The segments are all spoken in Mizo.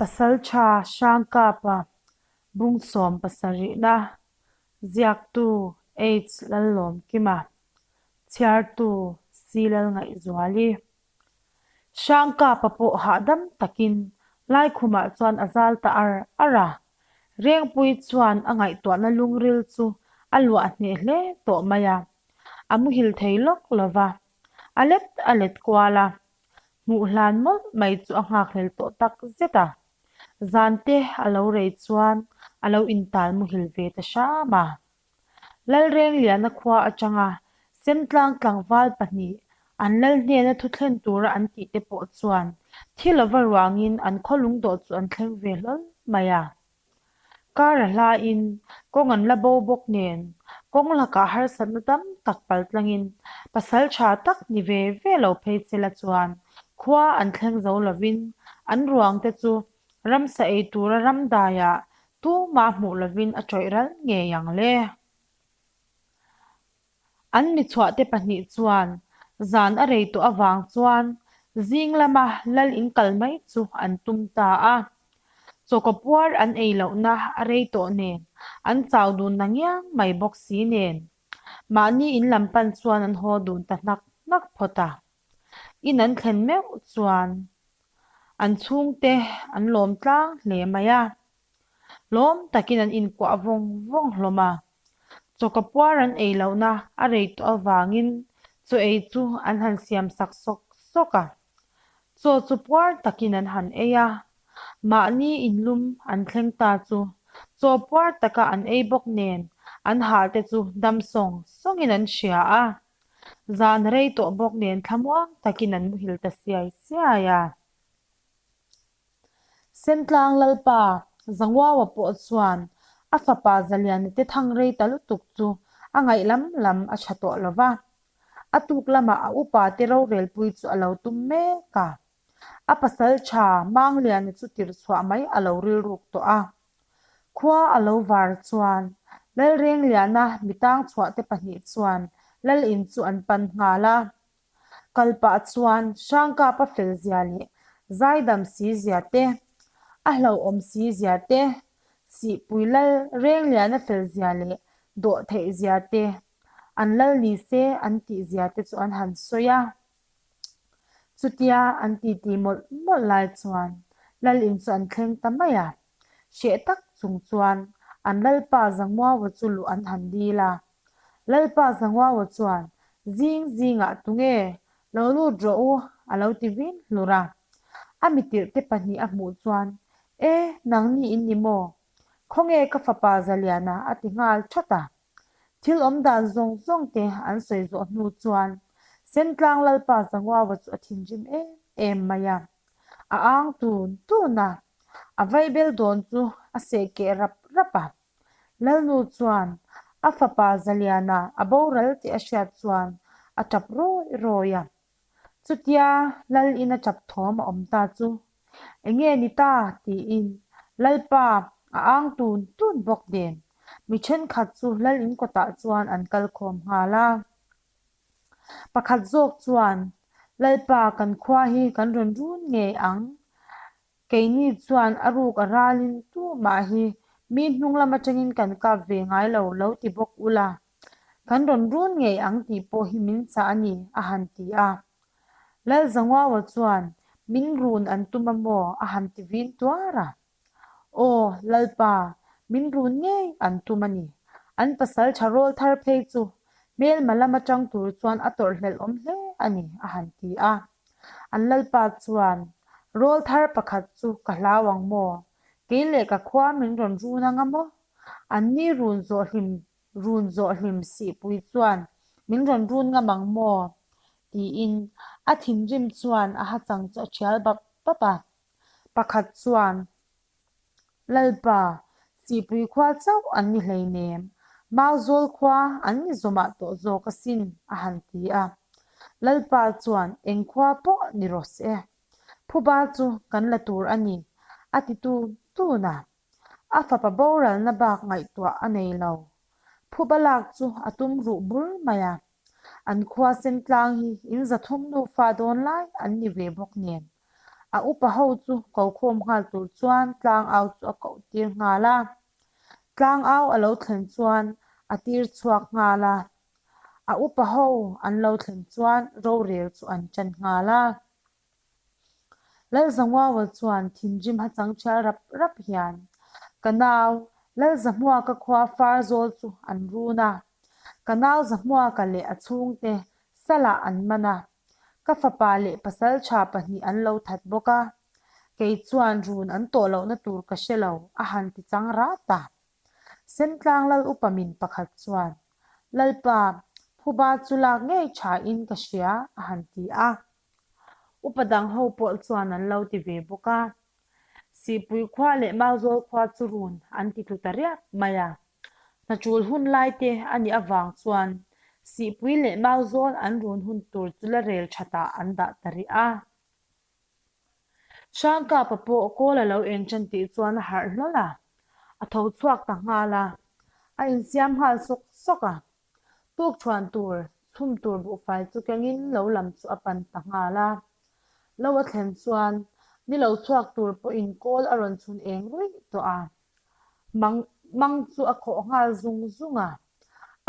Pasalṭha Hrangkapa Bungsawm pasarihna ziaktu H Lallawmkima, chhiartu C Lalngaihzuali. Hrangkapa pawh hahdam takin Laikhumah chuan a zal ta ar ar a. Rengpui chuan a ngaihtuahna lungril chu a luah hneh hle tawh mai a, a muhil thei lawk lo va, a let a let kual a. Hmuh hlan mawlh mai chu a nghakhlel tawh tak zet a. Zan te a lo rei chuan a lo intal muhil ve ta hram a. Lalrengliana khua atanga Semtlang tlangval pahnih an lal hnena thu thlen tura an tih te pawh chuan thi lova ruangin an khaw lungdawh chu an thleng ve hlawl mai a. Kar a hlain kawng an la bo bawk nen kawng lakah harsatna tam tak pal tlangin pasal tha tak ni ve ve lo phei che la chuan khua an thleng zo lovin an ruang te chu ramsa ei tura ramdaiah tumah hmuh lovin a tawih ral ngei ang le. An mi chhuahte pahnih chuan zan a rei tawh avang chuan zing lama lal in kal mai chu an tum ta a. Chawkaw puar an ei lohna a rei tawh nen an chau dun na ngiang mai bawk si nen mahni in lam pan chuan an haw dun ta hnak hnak phawt a. In an thlen meuh chuan an chhungte an lawm tlang hle mai a. Lawm takin an inkuah vawng vawng hlawm a. Chawka puar an ei lohna a rei tawh avangin chaw ei chu an han siam sak sawk sawk a. Chaw chu puar takin an han ei a, mahni inlum an thleng ta chu chaw puar taka an ei bawk nen an hah te chu dam sawng sawngin an hria a. Zan rei tawh bawk nen thlamuang takin an muhil ta siai siai a. Sentlang Lalpa Zanguaua pawh chuan a fapa Zaliana te thang rei ta lutuk chu a ngaih lam lam a tha tawh lo va. A tuk lamah a upa te rorelpui chu a lo tum mek a. A pasal tha Mangliana chu tirh chhuah mai a lo rilruk tawh a. Khua a lo var chuan Lalrengliana mitang chhuah te pahnih chuan Lalin chu an pan nghal a. Kal pah chuan Hrangkapa fel zia leh zaidam si zia te, a hlauhawm si zia te, Sihpui lal Rengliana fel zia leh dawh theih zia te, an lal ni se an tih zia te chu an han sawi a. Chutia an titi mawlh mawlh lai chuan lal in chu an thleng ta mai a. Hreh tak chung chuan an lalpa Zanguaua chu luh an han dil a. Lalpa Zanguaua chuan, Zing zingah tunge lo lut rawh u a lo ti vin hlur a. A mitirhte pahnih a hmuh chuan, E, nangni in ni maw? Khawnge ka fapa Zaliana a ti nghal that a. Thil awm dan zawng zawng te an sawi zawh hnu chuan Sentlang Lalpa Zanguaua chu a thinrim em em mai a. A ang tun tun a, a vaibel dawn chu a seh keh rap rap a. Lalnu chuan a fapa Zaliana a boral tih a hriat chuan a tap rawi rawi a. Chutia Lal in a tap thawm a awm ta chu enge ni ta tiin Lalpa a ang tun tun bawk nen mi thenkhat chu Lal in kawtah chuan an kal khawm nghal a. Pakhat zawk chuan Lalpa kan khua hi kan rawn run ngei ang Keini chuan a ruk a ralin tumah hi mi hnung lam atangin kan kap ve ngai lo, lo ti bawk ula. Kan rawn run ngei ang tih pawh hi min chah a ni, a han ti a. Lalzanguaua chuan min run an tum a maw? a han ti vin tuar a. Aw, Lalpa, min run ngei an tum a ni. An pasal tha rawl thar phei chu hmelma lam atang tur chuan a tawrhhlelh awm hle a ni, a han ti a. An lalpa chuan, Rawl thar pakhat chu ka hlau ang maw? Kei leh ka khua min rawn run anga maw? Anni run zawh hlim run zawh hlim sihpui chuan min rawn run ngam ang maw? tiin a thinrim chuan a hachang chu a thial bap bap a. Pakhat chuan, Lalpa, Sihpui khua chauh an ni hleinem, Mauzawl khua an ni zawmah tawh zawk asin, a han ti a. Lalpa chuan eng khua pawh ni rawh se, phuba chu kan la tur a ni, a ti tun tun a. A fapa boralna bak ngaihtuah a nei lo. Phuba lak chu a tum ruh bur mai a. An khua sen tlang hi in zathum nufa dawn lai an ni ve bawk nen. A upa ho chu ko khawm nghal tur chuan tlangau chu a koh tir nghal a. Tlangau a lo thlen chuan a tir chhuak nghal a. A upa ho an lo thlen chuan rorel chu an ṭan nghal a. Lalzanguaua chuan thinrim hachang ṭhial rap rap hian, Ka nau, Lalzahmuaka khua far zawl chu an run a. Ka nau Zahmuaka leh a chhungte salah an man a. Ka fapa leh pasalṭha pahnih an lo that bawk a. Kei chuan run an tawh lohna tur ka hre lo, a han ti chang rat a. Sentlang lal upa min pakhat chuan, Lalpa, phuba chu lak ngei ṭhain ka hria, a han ti a. Upa dang ho pawh chuan an lo ti ve bawk a. Sihpui khua leh Mauzawl khua chu run an ti tlu ta riap mai a. Hnaṭul hun lai te a nih avang chuan Sihpui leh Mauzawl an run hun tur chu la rel thatah an dah ta rih a. Hrangkapa pawh kawl a lo eng ṭan tih chuan a harh hlawl a, a tho chhuak ta nghal a, a insiam nghal sawk sawk a. Tukṭhuan tur, chhum tur buhfai chu kengin lo lam chu a pan ta nghal a. Lo a thlen chuan ni lo chhuak tur pawhin kawl a rawn chhun eng ruih tawh a. Mang mang chu a khawh nghal zung zung a,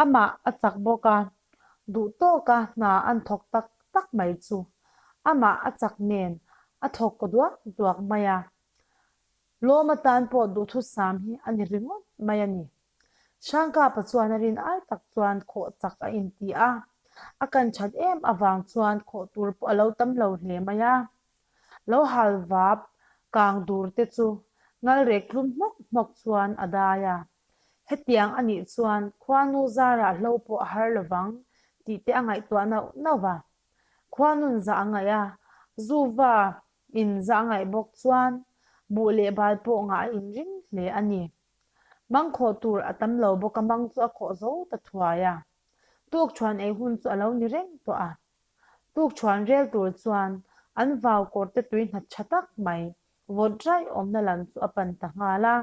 amah a chak bawk a, duh tawka hna an thawk tak tak mai chu amah a chak nen a thawk duak duak mai a. Lawm atan pawh duhthusam hi a ni ringawt mai a ni. Hrangkapa chuan a rin ai tak chuan khawh chak a inti a, a kan that em avang chuan khawh tur pawh a lo tam lo hle mai a. Lo hal vap kang dur te chu ngalrek tlum hmawk hmawk chuan a dai a. Hetiang a nih chuan khuanu zarah hlo pawh a har lovang tih te a ngaihtuah nauh nauh a. Khuanun zah a ngaih a, zuva in zah a ngaih bawk chuan buh leh bal pawh ngah a inring hle a ni. Mang khawh tur a tam lo bawk a, mang chu a khawh zo ta thuai a. Tukṭhuan ei hun chu a lo ni reng tawh a. Tukṭhuan rel tur chuan an vau kawr te tui hnat ṭha tak mai vawt raih awmna lam chu a pan ta nghal a.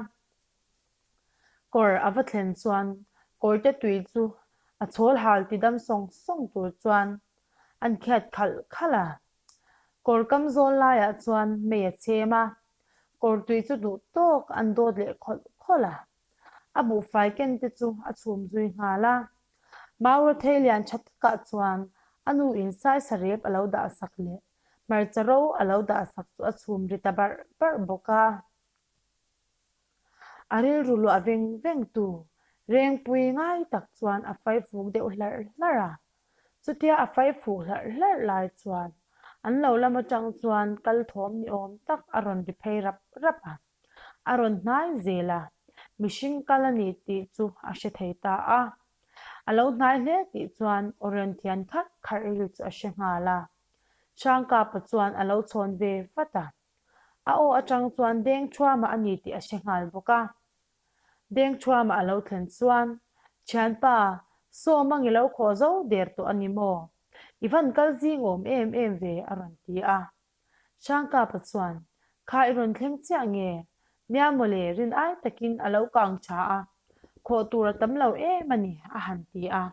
Kawr a va thlen chuan kawr te tui chu a chhawl hal ti dam sawng sawng tur chuan an khiat khalh khalh a. Kawr kam zawl laiah chuan mei a chhem a, Kawr tui chu duh tawk an dawt leh khawlh khawlh a, a buhfai ken te chu a chhum zui nghal a. Maurathei lian tha takah chuan a nu in saisa rep a lo dah sak leh hmarcha ro a lo dah sak chu a chhum ri ta barh barh bawk a. A rilru luah veng veng tu Rengpui ngai tak chuan a fai fuk deuh hlarh hlarh a. Chutia a fai fuk hlarh hlarh lai chuan an lo lam atang chuan kal thawm ni awm tak a rawn ri phei rap rap a. A rawn hnai zel a, mihring kal a ni tih chu a hre thei ta a. A lo hnai hle tih chuan aw rawn thian kharh kharh ri chu a hre nghal a. Hrangkapa chuan a lo chhawn ve vat a. A aw atang chuan deng thuama a ni tih a hre nghal bawk a. Deng thuama a lo thlen chuan, Thianpa, sawm ang i lo khawh zo der tawh a ni maw? I van kal zing awm em em ve a rawn ti a. Hrangkapa chuan, Kha i rawn thleng chiah nge? Nia mawle, rin ai takin a lo kang tha a, khawh tur a tam lo em a ni a han ti a.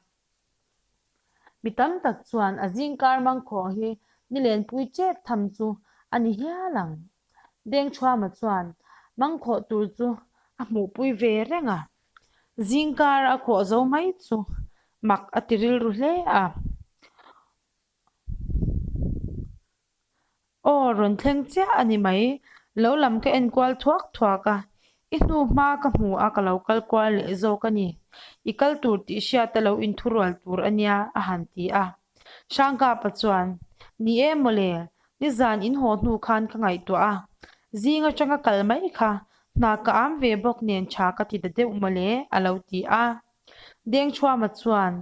Mi tam tak chuan a zingkar mangkhawh hi nilenpui chet tham chu a ni hial ang. Dengchhuama chuan mangkhawh tur chu a hmuhpui ve reng a, zingkar a khawh zo mai chu mak a ti rilru hle a. Aw, rawn thleng chiah a ni mai. Lo lam ka en kual thuak thuak a, i hnu hma ka hmu a ka lo kal kual leh zawk a ni. I kal tur tih hriat a lo inthurual tur a nia, a han ti a. Hrangkapa chuan, Ni e mawle, nizan in haw hnu khan ka ngaihtuah a, zing atanga kal mai kha hna ka am ve bawk nen tha ka ti ta deuh mawle, a lo ti a. Dengchhuama chuan,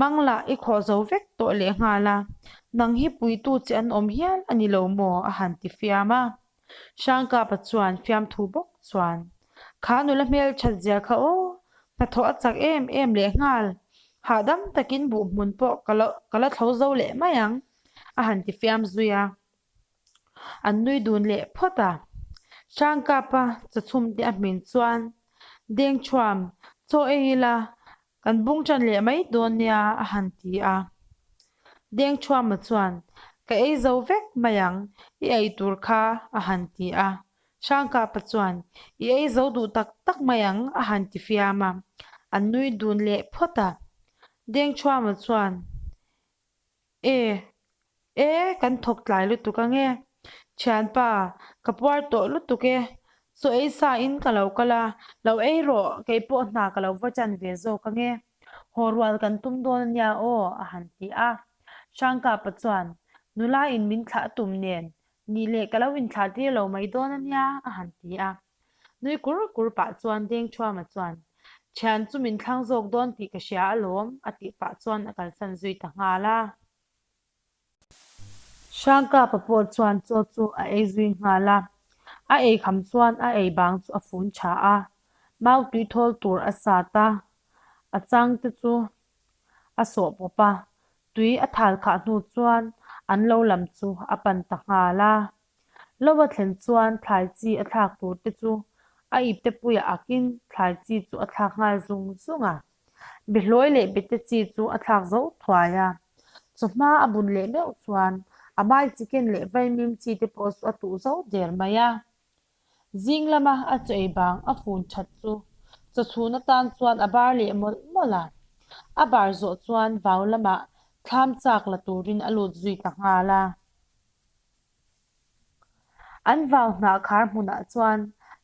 Mangla i khawh zo vek tawh leh nghal a, nang hi puitu che an awm hial a ni lo maw? a han ti fiam a. Hrangkapa chuan fiamthu bawk chuan, Kha nula hmel that zia kha aw, hnathawh a chak em em leh nghal, hahdam takin buh hmun pawh ka lo ka la thlo zo leh mai ang, a han ti fiam zui a. An nui dun leh phawt a. Hrangkapa chawchhum te a hmin chuan, Dengchhuam, chaw ei ila, Kan bung ṭan leh mai dawn nia, a han ti a. Dengchhuama chuan, Ka ei zo vek mai ang, i ei tur kha, a han ti a. Hrangkapa chuan, I ei zo duh tak tak mai ang, a han ti fiam a. An nui dun leh phawt a. Dengchhuama chuan, E, e, kan thawk tlai lutuk ange. Thianpa, ka puar tawh lutuk e. Chaw ei sa in ka lo kal a, lo ei rawh, kei pawh hna ka lo va chan ve zawk ange. Haw rual kan tum dawn ania aw, a han ti a. Hrangkapa chuan, Nula in min thlah tum nen, nih leh ka lo inthlah tir lo mai dawn ania, a han ti a. Nui kur kur pah chuan Dengthuama chuan, Thian chu min thlang zawk dawn tih ka hria alawm, a tih pah chuan a kalsan zui ta nghal a. Hrangkapa pawh chuan chaw chu a ei zui nghal a, a ei kham chuan a ei bang chu a fun tha a, mau tui thawl tur a sat a, a chang te chu a sawh pawp a, tui a thal khah hnu chuan an lo lam chu a pan ta nghal a. Lo a thlen chuan thlai chi a thlak tur te chu a ipte puiah akin thlai chi chu a thlak nghal zung zung a. Behlawi leh bete chi chu a thlak zo thuai a. Chawhma a bun leh meuh chuan a mai chicken leh vaimim chi te pawh chu a tuh zo der mai a. Zing lama a chaw ei bang a fun that chu chawchhun atan chuan a bar leh mawlh mawlh a. A bar zawh chuan vau lamah thlam chak la turin a lut zui ta nghal a. An vau hnah khar hmunah chuan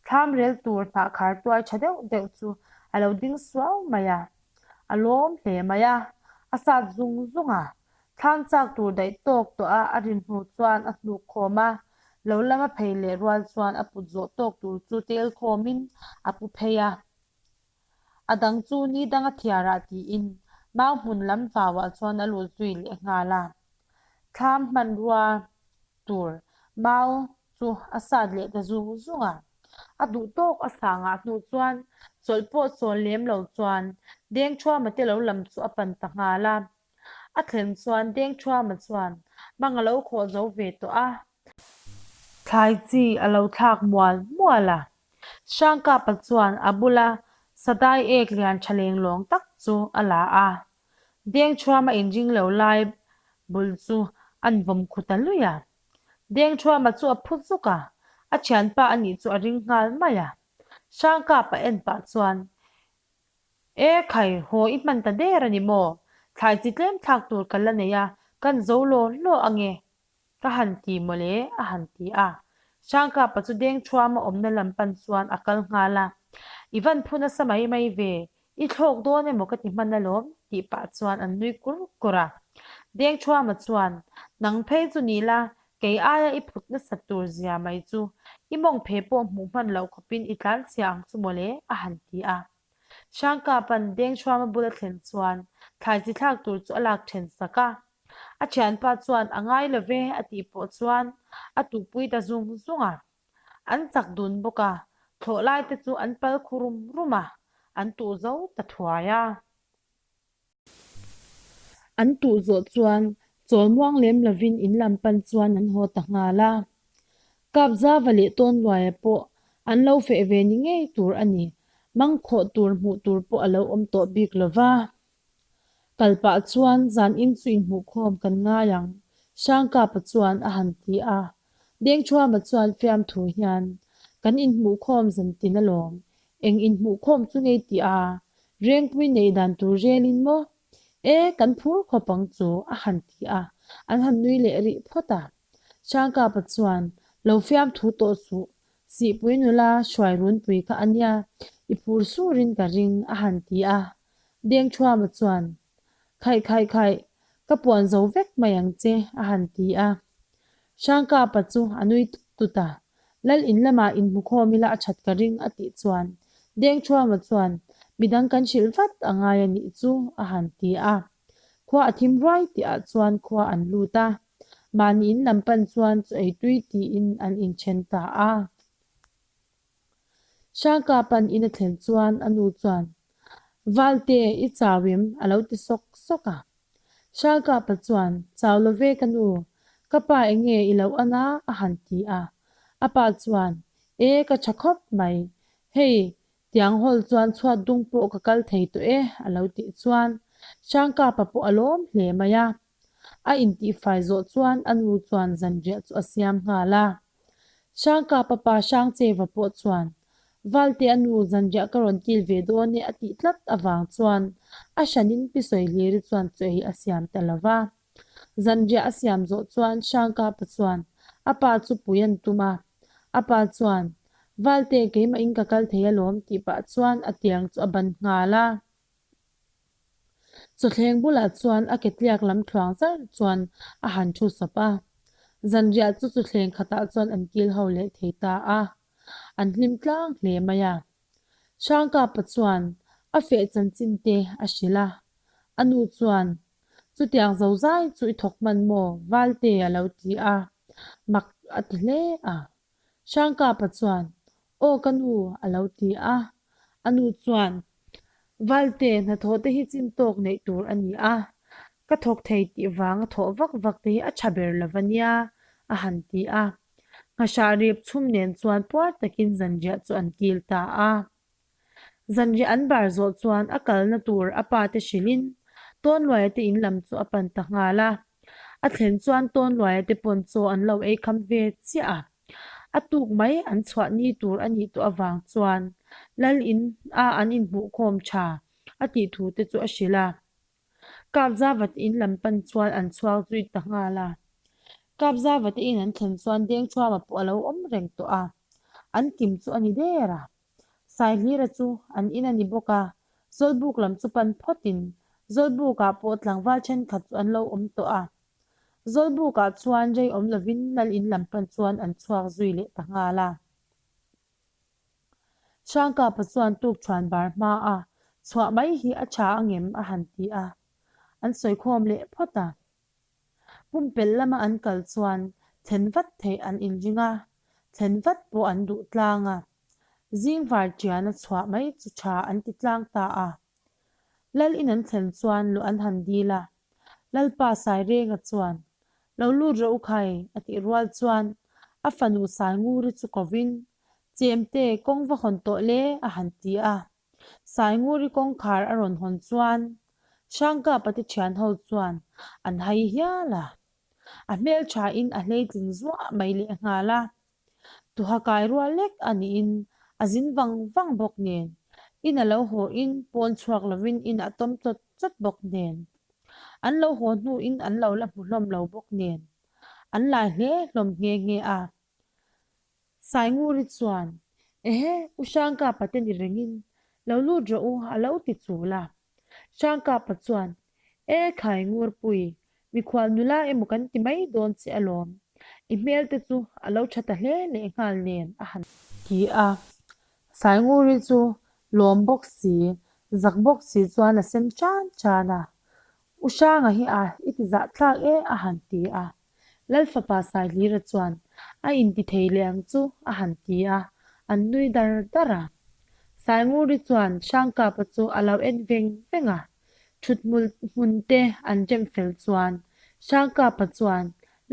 thlam rel tur hnah khar tuai tha deuh deuh chu a lo ding suau mai a, a lawm hle mai a, a sat zung zung a. Thlam chak tur daih tawk tawh a a rin hnu chuan a hnuk khawm a, lo lama phei leh rual chuan a put zawh tawk tur chu tel khawmin a pu phei a. A dang chu ni danga thiarah tiin mau hmun lam vauah chuan a lut zui leh nghal a. Thlam hmanrua tur mau chu a sat leh ta zung zung a. A duh tawk a sangah hnu chuan chawlh pawh chawl lem lo chuan Dengthuama te lo lam chu a pan ta nghal a. A thlen chuan Dengthuama chuan mang a lo khawh zo ve tawh a. Thlai chi a lo thlak mual mual a. Hrangkapa chuan a bula sadai ek lian tha leng lawng tak chu a la a. Dengthuama inring lo lai bul chu an vawm khu ta lui a. Dengthuama chu a phu zuk a, a thianpa a nih chu a ring nghal mai a. Hrangkapa en pah chuan, E khai, haw i hman ta der a ni maw? Thlai chi tlem thlak tur ka la nei a, kan zo law law ange. Ka han ti mawle, a han ti a. Hrangkapa chu Dengthuama awmna lam pan chuan a kal nghal a. I van phu nasa mai mai ve, i thlawk dawn emaw ka ti hman alawm, tih pah chuan an nui kur kur a. Dengthuama chuan, Nang phei chu ni la, kei aia i phut nasat tur zia mai chu, i mawng phe pawh hmuh hman loh khawpin i tlan chhia ang chu mawle, a han ti a. Hrangkapa'n Dengthuama bula thlen chuan thlai chi thlak tur chu a lak then sak a. A thianpa chuan a ngai lo ve a tih pawh chuan a tuhpui ta zung zung a. An chak dun bawk a, thlawh lai te chu an pal khu rum rum a, an tuh zo ta thuai a. An tuh zawh chuan chawl muang lem lovin in lam pan chuan an haw ta nghal a. Kapzava leh Tawnluaia pawh an lo feh ve ni ngei tur a ni, mangkhawh tur hmuh tur pawh a lo awm tawh bik lo va. Kal pah chuan zan in chu inhmuhkhawm kan ngai ang, Hrangkapa chuan a han ti a. Dengthuama chuan fiamthu hian, Kan inhmuhkhawm zan tin alawm, eng inhmuhkhawm chu ngei tih a, Rengpui neih dan tur relin maw? E, kan phur khawp ang chu, a han ti a, an han nui leh rih phawt a. Hrangkapa chuan, Lo fiamthu tawh suh, Sihpui nula hruai runpui kha a nia, i phur surin ka ring, a han ti a. Dengthuama chuan, Khaih khaih khaih, ka puan zo vek mai ang che, a han ti a. Hrangkapa chu a nui tut tut a, Lal in lamah inhmukhawm ila a that ka ring, a tih chuan Dengthuama chuan, Midang kan hrilh vat a ngai a nih chu, a han ti a. Khua a thim ruai tihah chuan khua an lut a, mahni in lam pan chuan chaw ei tui tiin an inthen ta a. Hrangkapa'n in a thlen chuan a nu chuan, Valte, i chau em? a lo ti sawk sawk a. Hrangkapa chuan, Chau lo ve ka nu, ka pa eng nge i lo an a? a han ti a. A pa chuan, E, ka tha khawp mai. Hei, tiang hawl chuan chhuat dung pawh ka kal thei tawh e, a lo tih chuan Hrangkapa pawh a lawm hle mai a. A intihfai zawh chuan a nu chuan zanriah chu a siam nghal a. Hrangkapa pa Hrangcheva pawh chuan, Valte a nu zanriah ka rawn kil ve dawn e a tih tlat avang chuan a hranin Pi Sawihliri chuan chaw ei a siam ta lo va. Zanriah a siam zawh chuan Hrangkapa chuan a pa chu pui an tum a. A pa chuan, Valte keimahin ka kal thei alawm tih pah chuan a tiang chu a ban nghal a. Chawthleng bulah chuan a ketliak lam thluang zar chuan a han thu sawp a. Zanriah chu chawthleng khatah chuan an kil ho leh thei ta a. An hlim tlang hle mai a. Hrangkapa chuan a feh chanchin te a hrilh a. A nu chuan, Chutiang zozai chu i thawk hman maw? Valte a lo ti a. Mak a ti hle a. Hrangkapa chuan, Aw ka nu, a lo ti a. A nu chuan, Valte, hnathawh te hi chin tawk neih tur a ni a, ka thawk thei tih vanga thawh vak vak te hi a tha ber lo va nia, a han ti a. Nghahrah rip chhum nen chuan puar takin zanriah chu an kil ta a. Zanriah an bar zawh chuan a kalna tur a pa te hrilhin Tawnluaia te in lam chu a pan ta nghal a. A thlen chuan Tawnluaia te pawn chaw an lo ei kham ve chiah a. A tuk mai an chhuah ni tur a nih tawh avang chuan Lal in a an inhmuhkhawm tha a tih thu te chu a hrilh a. Kapzavat in lam pan chuan an chhuak zui ta nghal a. Kapzavat in an thlen chuan Dengthuama pawh a lo awm reng tawh a. An kim chu a ni der a. Saihlira chu an in a ni bawk a, Zawlbuk lam chu pan phawtin Zawlbukah pawh tlangval thenkhat chu an lo awm tawh a. Zawlbukah chuan rei awm lovin Lal in lam pan chuan an chhuak zui leh ta nghal a. Hrangkapa chuan tukṭhuan bar hma a chhuah mai hi a ṭha angem a han ti a, an sawikhawm leh phawt a. Pumpelh lama an kal chuan thlen vat theih an inring a, thlen vat pawh an duh tlang a. Zing var ṭian a chhuah mai chu ṭha an ti tlang ta a. Lal in an thlen chuan luh an han dil a, Lalpa Sairenga chuan, Lo lut rawh u khai, a tih rual chuan a fanu Sainguri chu kovin, Chemte, kawng va hawn tawh le, a han ti a. Sainguri kawngkhar a rawn hawn chuan Hrangkapa te thian ho chuan an hai hial a. A hmelthain a hleitling zuah mai lehnghal a. Tuha kai rual lek a niin a zin vang vang bawk nen, in a lo haw in pawn chhuak lovin in a tawm chawt chawt bawk nen, an lo haw hnuin an lo la hmu hlawm lo bawk nen, an lai hle hlawm nghe nghe a. Sainguri chuan, Ehe, U Hrangkapa te ni rengin lo lut rawh u a lo ti chul a. Hrangkapa chuan, E khai Ngurpui, mikhual nula emaw kan ti mai dawn che alawm. I hmel te chu a lo tha ta hle leh nghal nen a han ti a. Sainguri chu lawm bawk si, zak bawk si chuan a sen tan tan a. U Hranga hi a i ti zahthlak e a han ti a. Lalfapa Saihlira chuan a inti thei leh ang chu a han ti a, an nui dar dar a. Sainguri chuan Hrangkapa chu a lo en veng veng a, thuthmul hmun te an rem fel chuan Hrangkapa chuan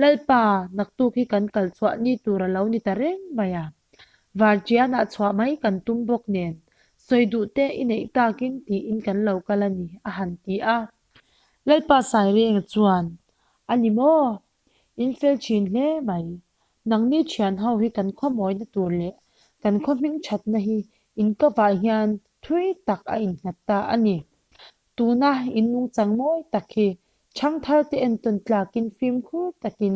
Lalpa naktuk hi kan kal chhuah ni tur a lo ni ta reng mai a, Varṭianah chhuah mai kan tum bawk nen sawi duh te i neih takin tiin kan lo kal a ni a han ti a. Lalpa Sairenga chuan A ni maw? In fel thin hle mai. Nangni thian ho hi kan khaw mawina tur leh kan khaw hming thatna hi in kavah hian thui tak a innghat ta a ni. Tuna in nungchang mawi tak hi thangthar te entawn tlakin fimkhur takin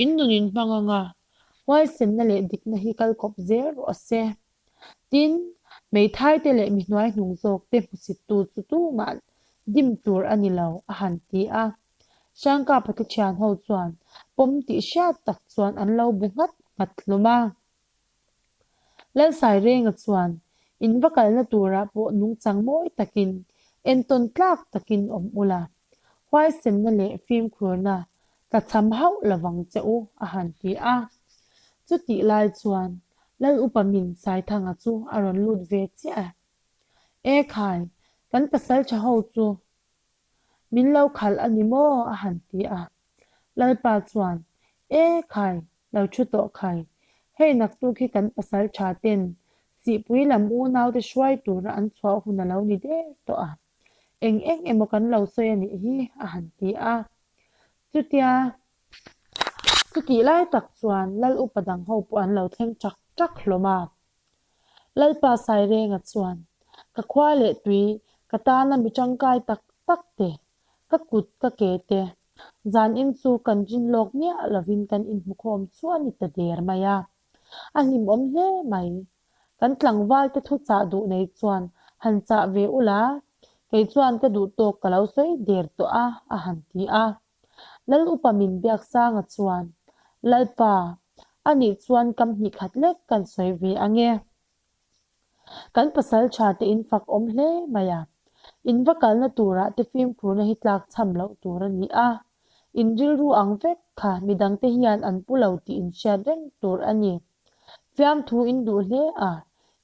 in nun in hmang ang a, huaisenna leh dikna hi kal kawp zel rawh se. Tin, hmeithaite leh mi hnuaihnung zawkte hmusittu chu tumah dim tur a ni lo, a han ti a. Hrangkapa te thian ho chuan pawm tih hriat tak chuan an lo bu nghat nghat hlawm a. Lalsairenga chuan in va kalna turah pawh nungchang mawi takin, entawn tlak takin awm ula, huaisenna leh fimkhurna tlachham hauh lovang che u, a han ti a. Chutih lai chuan Lal upa min Saithanga chu a rawn lut ve chiah a. E khai, kan pasaltha ho chu Min lo khalh a ni maw? a han ti a. Lalpa chuan, E khai, lo thu tawh khai. Hei naktuk hi kan pasal tha ten Sihpui lam unaute hruai tura an chhuah hun a lo ni der tawh a. Eng eng emaw kan lo sawi a nih hi, a han ti a. Chutia chutih lai tak chuan Lal upa dang ho pawh an lo thleng ṭak ṭak hlawm a. Lalpa Sairenga chuan, Ka khua leh tui, ka tana mi ṭangkai tak tak te, ka kut ka ke te, zanin chu kan rin lawk miah lovin kan inhmukhawm chu a ni ta der mai a. A hlimawm hle mai. Kan tlangval te thu chah duh nei chuan han chah ve ula, kei chuan ka duh tawk ka lo sawi der tawh a, a han ti a. Lal upa min biak sanga chuan, Lalpa, anih chuan kam hnih khat lek kan sawi ve ange. Kan pasal tha te in fak awm hle mai a, in va kalna turah te fimkhurna hi tlak chham loh tur a ni a, in rilru ang vek kha midangte hian an pu lo tih in hriat reng tur a ni. Fiamthu in duh hle a,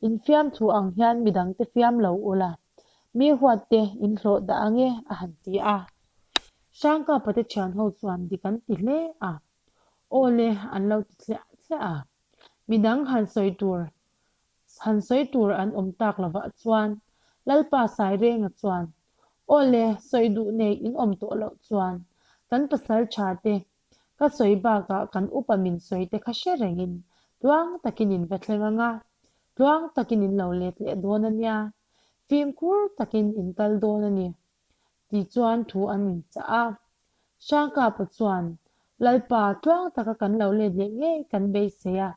in fiamthu ang hian midangte fiam lo ula, mi huat te in hlawh dah ange a han ti a. Hrangkapa te thian ho chuan dik an ti hle a, aw le an lo ti thliah thliah a. Midang han sawi tur han sawi tur an awm tak lovah chuan Lalpa Sairenga chuan, Aw le, sawi duh nei in awm tawh loh chuan kan pasal tha te ka sawi bakah kan upa min sawi te kha hre rengin tluang takin in va thleng ang a, tluang takin in lo let leh dawn a nia, fimkhur takin in kal dawn a ni. Tih chuan thu an inchah a. Hrangkapa chuan, Lalpa, tluang taka kan lo let leh ngei kan beisei a,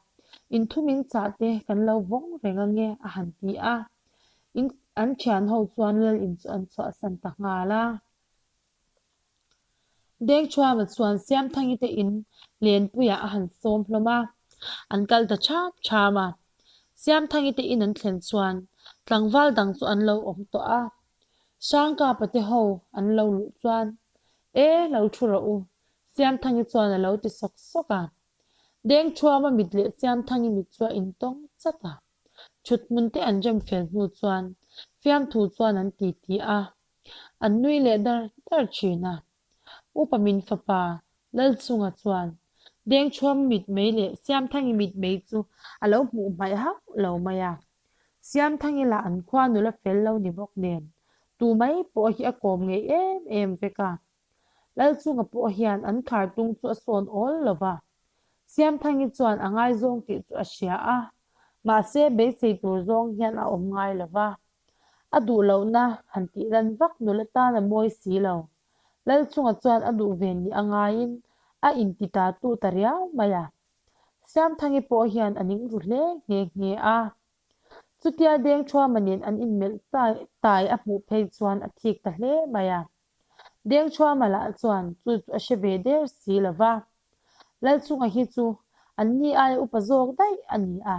in thu min chah te kan lo vawng reng ange a han ti a. In an thian ho chuan lal in chu an chhuahsan ta nghal a. Dengchhuama chuan Siamthangi te in Lenpuiah a han sawm hlawm a, an kal ta chham chham a. Siamthangi te in an thlen chuan tlangval dang chu an lo awm tawh a. Hrangkapa te ho an lo luh chuan, E, lo thu rawh u, Siamthangi chuan a lo ti sawk sawk a. Dengchhuama mit leh Siamthangi mit chu a intawng chat a. Thuthmun te an rem fel hnu chuan fiamthu chuan an ti ti a, an nui leh dar dar thin a. Upa min fapa Lalchunga chuan Dengchhuam mitmei leh Siamthangi mitmei chu a lo hmuh hmaih hauh lo mai a. Siamthangi lah an khua nula fel lo ni bawk nen tu mai pawh hi a kawm ngei em em vek a. Lalchunga pawh hian an khar tung chu a sawn awl lo va. Siamthangi chuan a ngaizawng tih chu a hria a, mahse beisei tur zawng hian a awm ngai lo va. A duh lohna han tih lan vak nula tan a mawi si lo. Lalchunga chuan a duh ve ni a ngaiin a inti ta tu ta riau mai a. Siamthangi pawh hian a ning ru hle nghe nghe a. Chutia Dengthuama nen an inmelh tai a hmuh phei chuan a thik ta hle mai a. Dengthuama lah chuan chu chu a hre ve der si lo va. Lalchunga hi chu an ni aia upa zawk daih a ni a.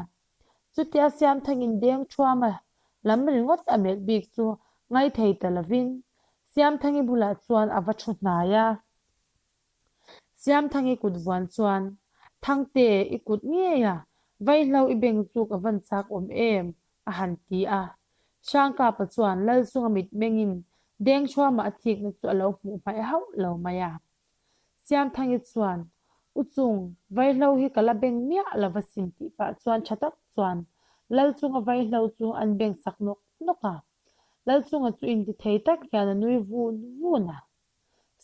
Chutia Siamthangin Dengthuama lam ringawt a melh bik chu ngaithei ta lovin Siamthangi bulah chuan a va thu hnai a. Siamthangi kut vuan chuan, Thangte, i kut ngei a, vaihlo i beng chu ka van chak awm em? a han ti a. Hrangkapa chuan Lalchunga mitmengin Dengchhuama a thikna chu a lo hmuh hmaih hauh lo mai a. Siamthangi chuan, U Chung, vaihlo hi ka la beng miah lo va sin tih pah chuan tha tak chuan Lalchunga vaihlo chu an beng sak nawk nawk a. Lalchunga chu intithei tak hian a nui vun vun a.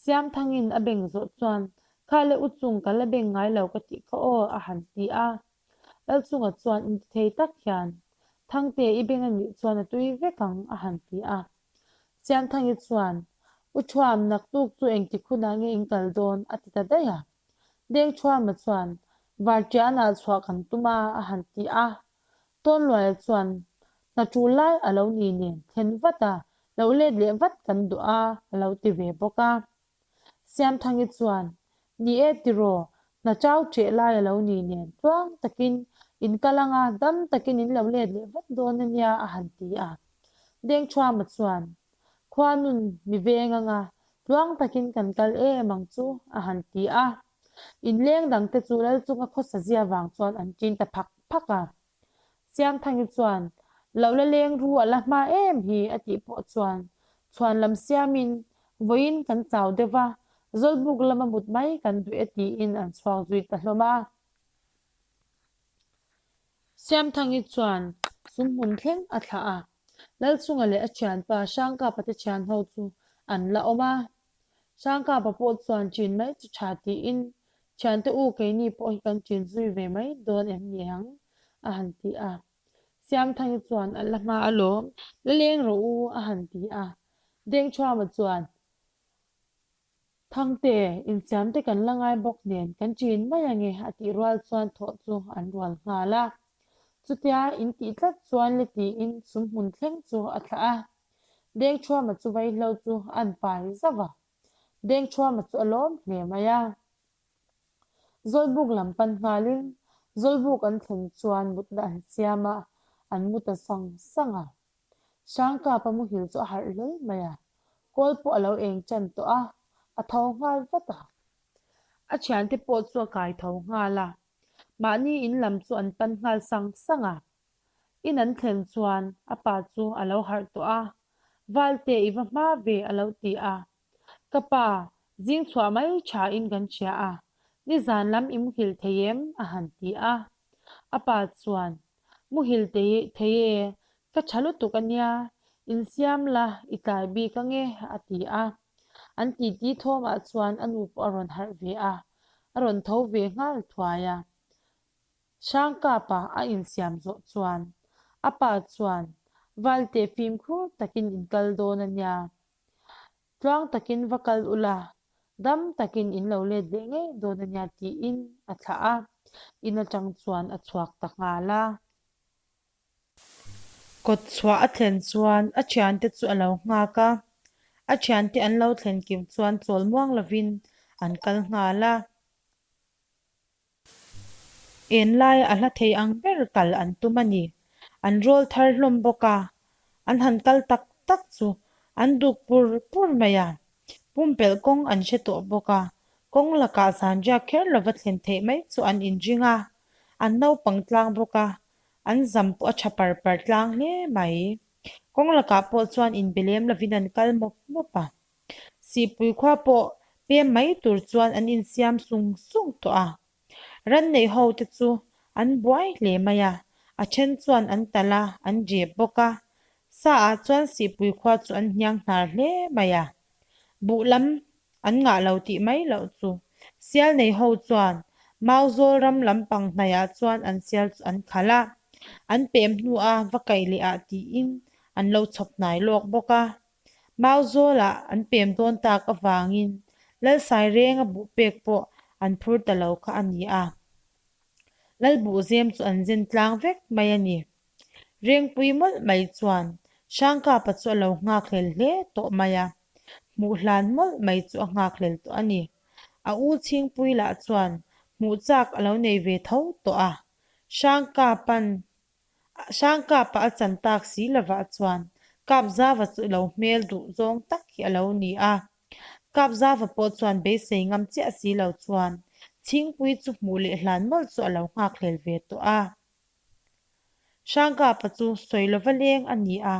Siamthangin a beng zawh chuan, Kha le u chung ka la beng ngai lo ka tih kha aw, a han ti a. Lalchunga chuan intithei tak hian, Thangte i beng a nih chuan a tui vek ang, a han ti a. Siamthangi chuan, U Thuam, naktuk chu engtik hunah nge in kal dawn? a ti ta daih a. Dengthuama chuan, Vartianah chhuah kan tum a, a han ti a. Tawnluaia chuan hna tul lai a lo ni nen thlen vat a, lo let leh vat kan duh a, a lo ti ve bawk a. Siamthangi chuan, Ni e tiraw, hna chau ṭeh lai a lo ni nen tluang takin in kal anga dam takin in lo let leh vat dawn a nia, a han ti a. Dengchhuama chuan, Khua nun mi veng anga tluang takin kan kal em ang chu, a han ti a. Inleng dangte chu Lalchunga khawsa zia vang chuan an ṭin ta phak phak a. Siamthangi chuan, Lo la leng ru a la hma em hi a tih pawh chuan chhuan lam siamin vawiin kan chau deuh va, Zawlbuk lama mut mai kan duh e tiin an chhuak zui ta hlawm a. Siamthangi chuan sumhmun thleng a thlah a, Lalchunga leh a thianpa Hrangkapa te thianho chu an la awm a. Hrangkapa pawh chuan ṭin mai chu ṭha tiin, Thiante u keini pawh hi kan ṭin zui ve mai dawn em ni ang? a han ti a. Siamthangi chuan a la hma alawm, la leng rawh u a han ti a. Dengṭhuama chuan, Thangte, insiamte kan la ngai bawk nen kan ṭin mai ange a tih rual chuan thawh chu an rual nghal a. Chutia in tih tlat chuan le tiin sumhmun thleng chu a thlah a. Dengṭhuama chu vaihlo chu an pai zauh a. Dengṭhuama chu a lawm hle mai a. Zawlbuk lam pan nghalin Zawlbuk an thlen chuan mutna an siam a, an mu ta sang sang a. Hrangkapa muhil chu a harh hlawl mai a, kawl pawh a lo eng tan tawh a, a tho nghal vat a. A thiante pawh chu a kai tho nghal a, mahni in lam chu an pan nghal sang sang a. In an thlen chuan a pa chu a lo harh tawh a, Valte i va hma ve a lo ti a. Ka pa, zing chhuah mai tha in kan hria a, nizan lam i muhil thei em? a han ti a. A pa chuan, Muhil thei e, ka tha lutuk a nia, insiam la i tlai bik ange a ti a. An titi thawmah chuan a nu pawh a rawn harh ve a, a rawn tho ve nghal thuai a. Hrangkapa a insiam zawh chuan a pa chuan, Valte fimkhur takin in kal dawn a nia, Tluang takin va kal ula, dam takin in lo let leh ngei dawn a nia tiin a thlah a, in atang chuan a chhuak ta nghal a. Kawt chhuah a thlen chuan a thiante chu a lo nghak a, a thiante an lo thlen kim chuan chawl muang lovin an kal nghal a. En laia a hla thei ang ber kal an tum a ni. An rawl thar hlawm bawk a, an han kal tak tak chu an duk pur pur mai a. Pumpelh kawng an hre tawh bawk a, kawng lakah zanriak kher lova thlen theih mai chu an inring a, an naupang tlang bawk a, an zam pawh a tha par par tlang hle mai. Kawng lakah pawh chuan inbe lem lovin an kal mawp mawp a. Sihpui khua pawh pem mai tur chuan an insiam sung sung tawh a. Ran neih ho te chu an buai hle mai a, a then chuan an talh a, an rep bawk a. Sa ah chuan Sihpui khua chu an hniang hnar hle mai a. Buh lam an ngah lo tih mai loh chu. Sial nei ho chuan Mauzawl ram lampang hnaihah chuan an sial chu an khalh a, an pem hnu a va kaih leh ah tiin an lo chhawp hnai lawk bawk a. Mauzawlah an pem dawn tak avangin Lalsairenga buh pek pawh an phur ta lo kha a ni a. Lalbuhzem chu an zen tlang vek mai a ni. Rengpui mawlh mai chuan Hrangkapa chu a lo nghakhlel hle tawh mai a, hmuh hlan mawlh mai chu a nghakhlel tawh a ni. A u Chhingpui lah chuan hmuh chak a lo nei ve tho tawh a, Hrangkapa'n Hrangkapa a chan tak si lovah chuan Kapzava chu lo hmel duh zawng tak hi a lo ni a. Kapzava pawh chuan beisei ngam chiah si lo chuan Chhingpui chu hmuh leh hlan mawlh chu a lo nghakhlel ve tawh a. Hrangkapa chu sawi lova leng a ni a,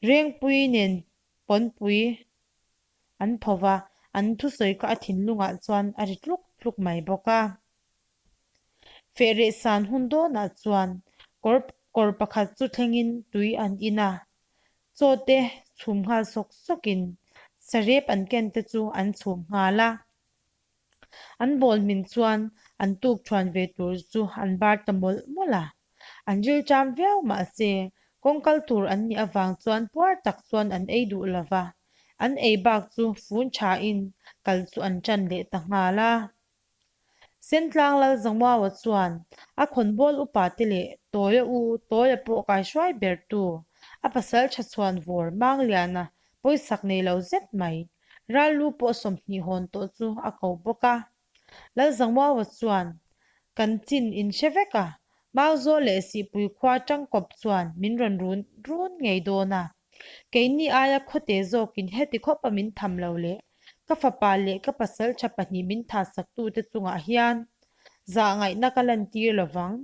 Rengpui nen pawnpui an pho va, an thusawi kha a thinlungah chuan a ri tluk tluk mai bawk a. Fehreh san hun dawnah chuan kawr kawr pakhat chu thlengin tui an in a, chaw te chhum nghal sawk sawkin sarep an ken te chu an chhum nghal a. An bawl hmin chuan an tuk thuan ve tur chu an bar ta mawlh mawlh a. An rilṭam viau mahse kawng kal tur an nih avang chuan puar tak chuan an ei duh lo va, an ei bak chu fun thain kal chu an ṭan leh ta nghal a. Sentlang Lalzangmuaua chuan a khawnbawl upa te leh Tawia u Tawia pawh kaihruai ber tu, a pasal tha chhuan vawr Mangliana pawisak nei lo zet mai, ral lu pawh 20 hawn tawh chu a ko bawk a. Lalzangmuaua chuan, Kan chin in hre vek a, Mauzawl leh Sihpui khua tangkawp chuan min rawn run run ngei dawn a. Keini aia khawte zawkin heti khawpa min tham lo leh ka fapa leh ka pasaltha pahnih min thahsaktute chungah hian zahngaihna ka lantir lo vang.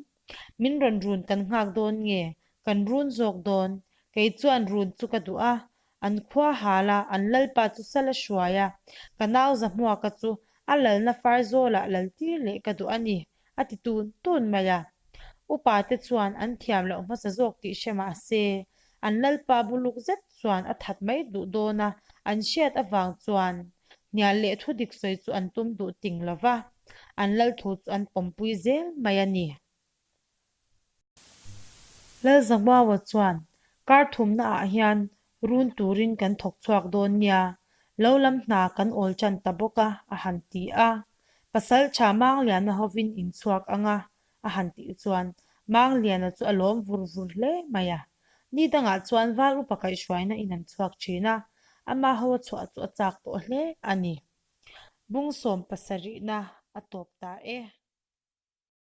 Min rawn run kan nghak dawn nge? Kan run zawk dawn. Kei chuan run chu ka duh a, an khua hal a, an lalpa chu sal a hruai a, ka nau Zahmuaka chu a lalna far zawlah laltir leh ka duh a ni, a ti tun tun mai a. Upa te chuan an thiam loh hmasa zawk tih hre mah se, an lalpa buluk zet chuan a that mai duh dawn a an hriat avang chuan hnial leh thu dik sawi chu an tum duh ting lo va, an lal thu chu an pawmpui zel mai a ni. Lalzahmuaua chuan, Kar thumna ah hian run turin kan thawk chhuak dawn nia, lo lam hna kan awl tan ta bawk a, a han ti a. Pasaltha Mangliana hovin in chhuak ang a, a han tih chuan Mangliana chu a lawm vur vur hle mai a. Ni dangah chuan val upa kaihhruaina in an chhuak thin a, ama ho a chhuah chu a chak tawh hle a ni. Bung sawm pasarihna a tawp ta e.